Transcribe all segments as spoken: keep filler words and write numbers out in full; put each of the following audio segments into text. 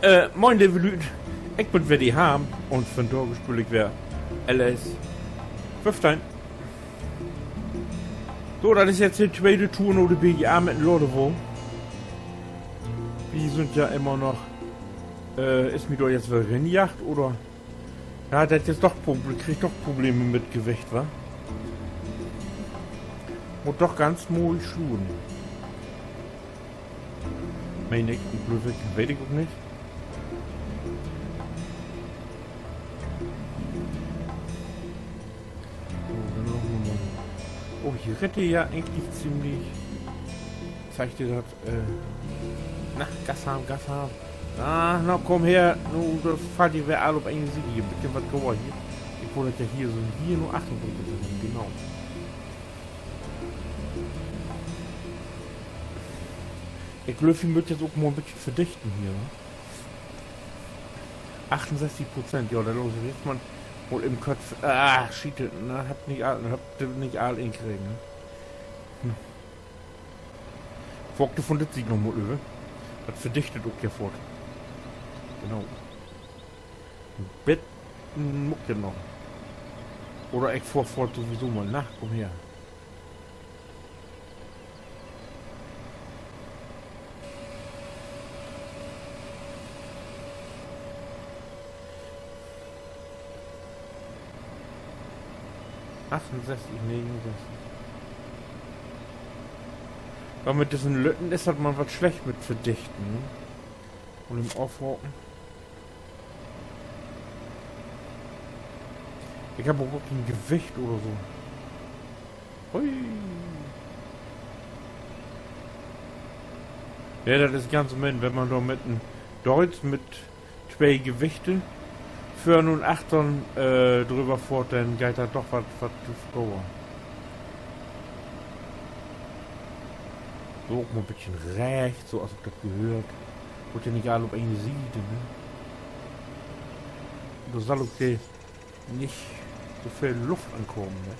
Äh, moin, leve Lüüd. Ik bün weer de Harm un vandaag speel ik weer L S föffteihn. So, dat is jetzt de tweede Tour na de B G A mit en Ladewagen. Wi sünd ja immer noch, äh, is mi dor jetzt weer rinjaagt, oder? Ja, dat is doch Proble-, krieg doch Probleme mit Gewicht, wa? Mutt doch ganz moi sluren. Meen ik, glööv ik, weet ik ok nich. So, denn noch mal. Oh, hier rett he ja egentlich ziemlich. Zeigt di dat, äh, na, Gas haben, Gas haben. Ah, na, kumm her. Nu, dor fallt di weer all op een Siet hier. Bietje wat gauer hier. Ik wull dat ja hier so, hier na achtern drücken, genau. Ik glööv, wi mööt jetzt ok mal en bietje verdichten hier, ne? Achtunsesstig Prozent, ja, denn los, jetzt man mal im Kopf, ah, Schiet, ne, hebb nich all, hebb nich all inkregen, ne? Hm. Fahr ik vun dit Siet noch mal över. Dat verdichtet ok ja foort. Genau. En beten muck ik noch. Oder ik fohr, fohr sowieso mal. Na, kumm her. Achtunsesstig, negenunsesstig. Aver mit dissen Lütten is dat man wat slecht mit Verdichten, ne? Un em Ofhaken. Ik hebb ok gor keen Gewicht oder so. Hui. Ja, dat is ganz moment, wenn man dor mit en Deutz mit twee Gewichte vörn un achtern, äh, dröver fohrt, denn geiht dat doch wat, wat to gauer. So, ok mal en beten rechts, so as sik dat gehöört. Mutt ja nich all op een Siet, ne? Dor sall ok de nich so veel Luft ankamen, ne?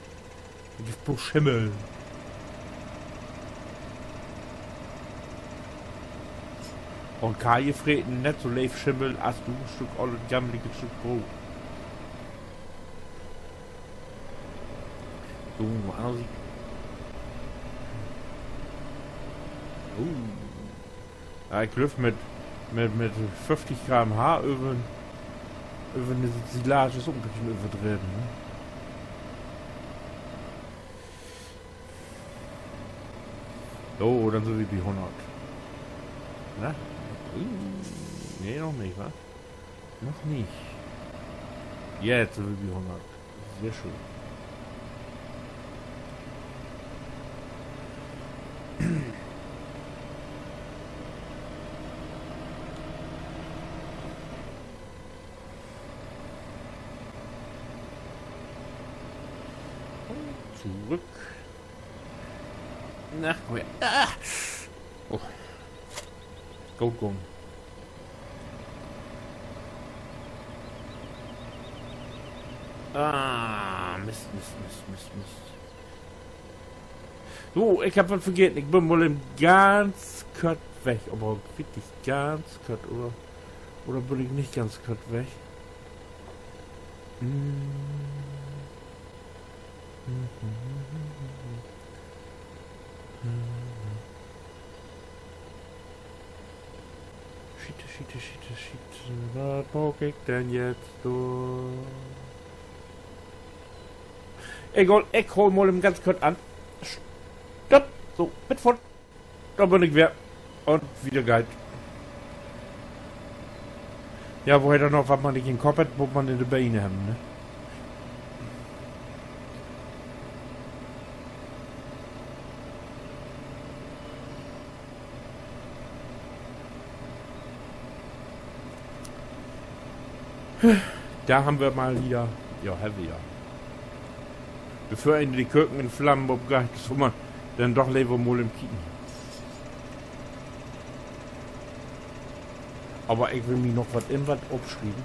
Dor gifft blots Schimmel. Un Kaje freten nett so leev Schimmel as du, Stück ollet, gammeliget Stück Broot. So, anner Siet. Uh. Ja, ik glööv, mit, mit, mit föfftig K M H över, över 'ne Silage is ok en beten överdreven, ne? So, denn sünd wi bi hunnert. Na? Uh, nee, noch nich, wa? Noch nich. Jetzt sünd wi bi hunnert. Sehr schöön. Zurück. Na, komm her. Ah! Oh. Goot gahn. Ah, Mist, Mist, Mist, Mist, Mist. So, ik hebb wat vergeten. Ik bün mal even ganz kort weg, aver wirklich ganz kort, oder? Oder bün ik nich ganz kort weg? Hm. Schiete, Schiete, Schiete, Schiete. Wat maak ik denn jetzt dor? Egal, ik hool mal even ganz kort an. Stopp. So, mit foort. Dor bün ik weer. Un wieder geiht. Ja, wo hett dat noch, wat man nich in Kopp hett, mutt man in de Bene hebben, ne? Dor hebbt wi mal wieder, ja, hebbt wi ja. Bevör een de Köken in Flammen opgeiht, is man denn doch lever mal even kieken. Aver ik will mi noch wat in wat opschrieven.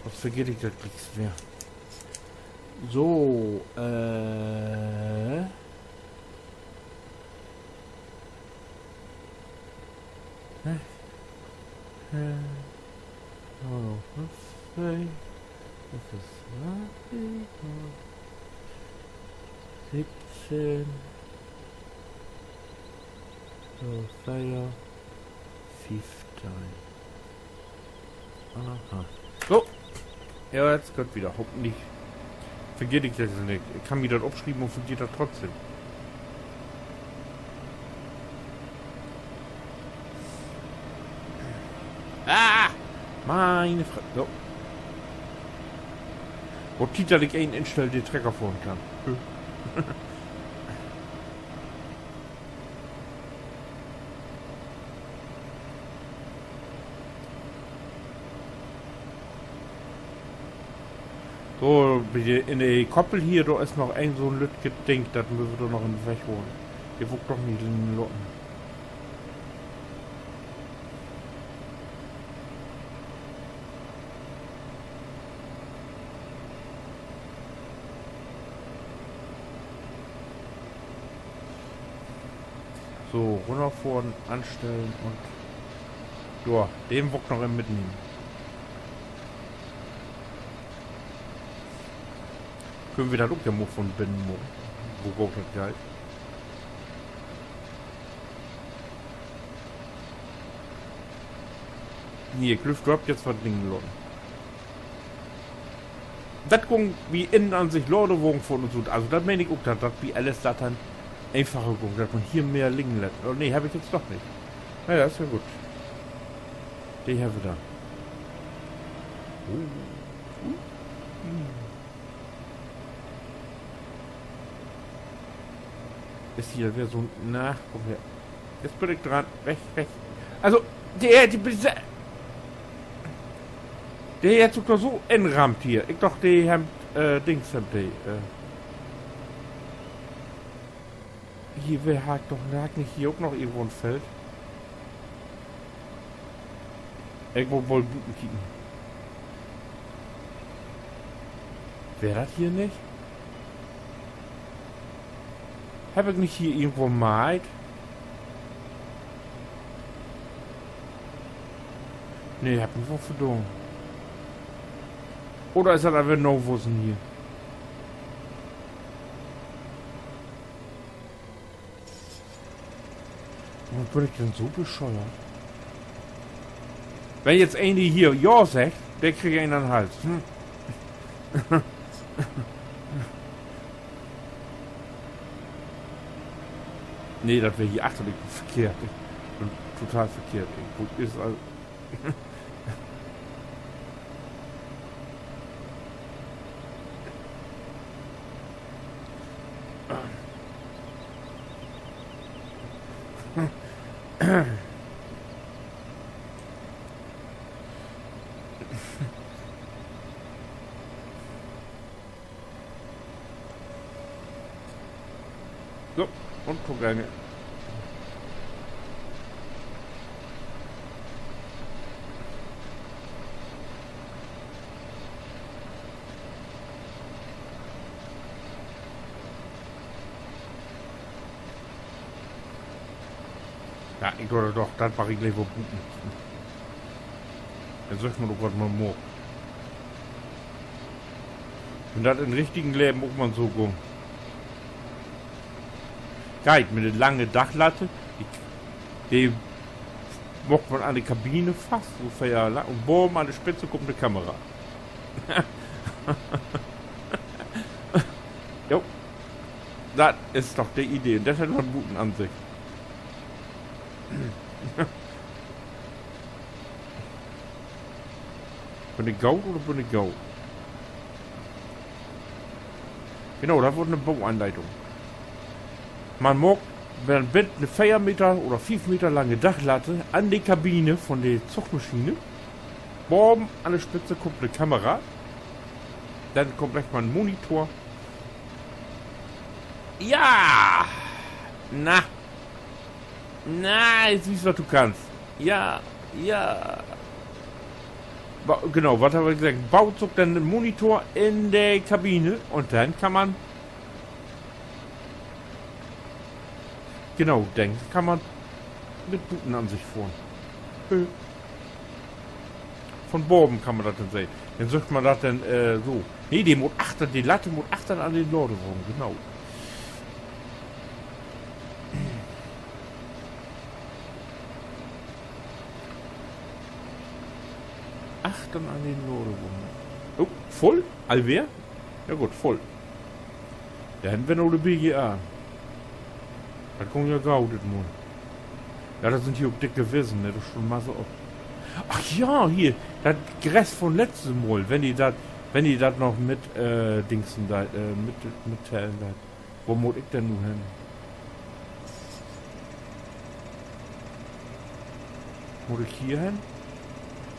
Sünst vergeet ik dat glieks weer. So, äh. Hä? Äh, oh, fünfzig. Das ist zwanzig. Siebzehn. So, vier. Fünfzehn. Aha. So. Ja, jetzt kommt wieder. Hoffentlich vergete ik dat nich. Ik kann mi dat opschrieven un vergeet dat trotzdem. Ah! Meine Fre-, so. Woort Tiet, dat ik een instell, de Trecker fohren kann. So, bi de, in de Koppel hier, dor is noch een so'n lüttjet Ding, dat mööt wi doch noch in de Weg holen. De wull ik doch nich liggen laten. So, runnerfohren, anstellen un, ja, den wull ik noch in mitnehmen. Köönt wi dat ok ja mal von binnen maken, wo goot dat geiht. Nee, ik glööv, dor hebb ik jetzt wat liggen laten. Dat gung bi Innenansicht, Ladewagen fohren un so. Also, dat meen ik ok, dat dat bi L S dat denn eenfacher gung, dat man hier mehr liggen lett. Oh, nee, hebb ik jetzt doch nich. Na ja, is ja goot. De hebbt wi dor. Oh. Is hier weer so'n, na, kumm her. Jetzt bün ik dran. Weg, weg. Also, de, de, de hett sik doch so inrammt hier. Ik doch, de hebbt, äh, Dings hebbt de, äh, hier, wer harr doch, harr ik nich hier ok noch irgendwo en Feld? Ik mutt mal buten kieken. Weer dat hier nich? Hebb ik nich hier irgendwo meiht? Nee, hebb ik woll verdoon. Oder is dat al weer nawussen hier? Wat bün ik denn so bescheuert? Wenn jetzt een hier Ja seggt, de kriggt een an'n Hals. Hm. Nee, dat weer hier achtern. Ik bün verkehrt. Ik bün total verkehrt. Ik bün, is al So, un guck eenmal. Ja, ik glööv doch, dat maak ik lever buten. Denn seggt man ok, wat man maakt. Wenn dat in't richtige Leven ok man so gung. Kiek, mit de lange Dachlatte, de, de maakt man an de Kabine fast, so veer Johr lang, un baven an de Spitze kummt de Kamera. Jo. Dat is doch de Idee. Un dat hett man buten an sik. Bün ik goot oder bün ik goot? Genau, dat word 'ne Boanleitung. Man maakt, man bindt 'ne veer Meter oder fief Meter lange Dachlatte an de Kabine von de Zugmaschine. Baven an de Spitze kummt 'ne Kamera. Denn kummt rechts mal 'n Monitor. Ja! Na. Na, jetzt wies, wat du kannst. Ja, ja. Ba-, genau, wat heff ik seggt? Baut sik denn en Monitor in de Kabine un denn kann man, genau, denn kann man mit Butenansicht fohren. Äh. Von baven kann man dat denn sehn. Denn süht man dat denn, äh, so. Nee, de mutt achter, de Latte mutt achter an den Ladewagen, genau. Achter an den Ladewagen. Oh, vull? Al weer? Ja goot, vull. Denn wenn oder B G A. Dat kummt ja goot, dit Mal. Ja, dat sünd hier ok dicke Wissen, ne? Dat is schon Masse op. Ach ja, hier, dat Gras von letztes Mal, wenn de dat, wenn de dat noch mit, äh, dingsen deit, äh, mit, mittellen deit. Wo mutt ik denn nu hen? Mutt ik hier hen?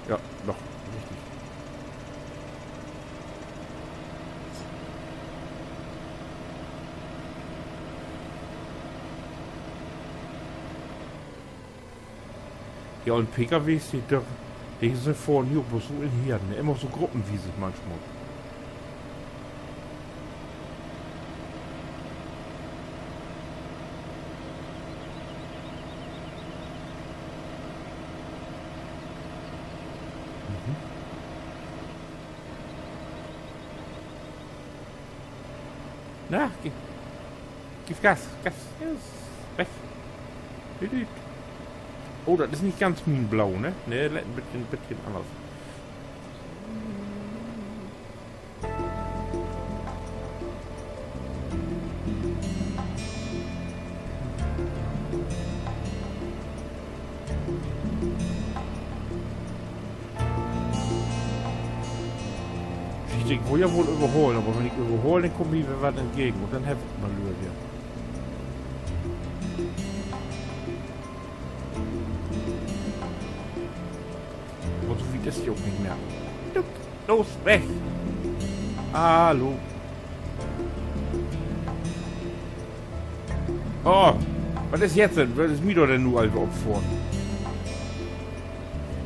Ja, doch, richtig. Ja, un P K Ws, de, de, de fohrt hier ok blots so in Herden, immer so gruppenwies manchmal. Mhm. Na, ge-, geev Gas, Gas. Weg. Piep, piep. Oh, dat is nich ganz mien Blau, ne? Nee, en beten, beten anners. Schiet, ik wull ja woll överholen, aver wenn ik överhol, denn kummt mi weer wat entgegen un denn heff ik Malöör weer. Un so wiet is he ok nich mehr. Duck, los, weg! Hallo. Oh, wat is jetzt denn? Wat is mi dor denn nu al weer opfohren?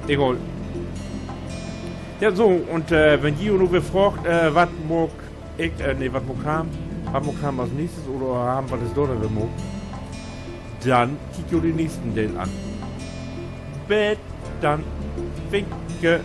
Egal. Ja, so, un, äh, wenn ji nu weer fraagt, äh, wat maak ik, äh, nee, wat maakt Harm, wat maakt Harm as nächstes oder Harm, wat is dor denn weer maakt, denn kiekt jo den nächsten Deel an. Bet dann. Winke.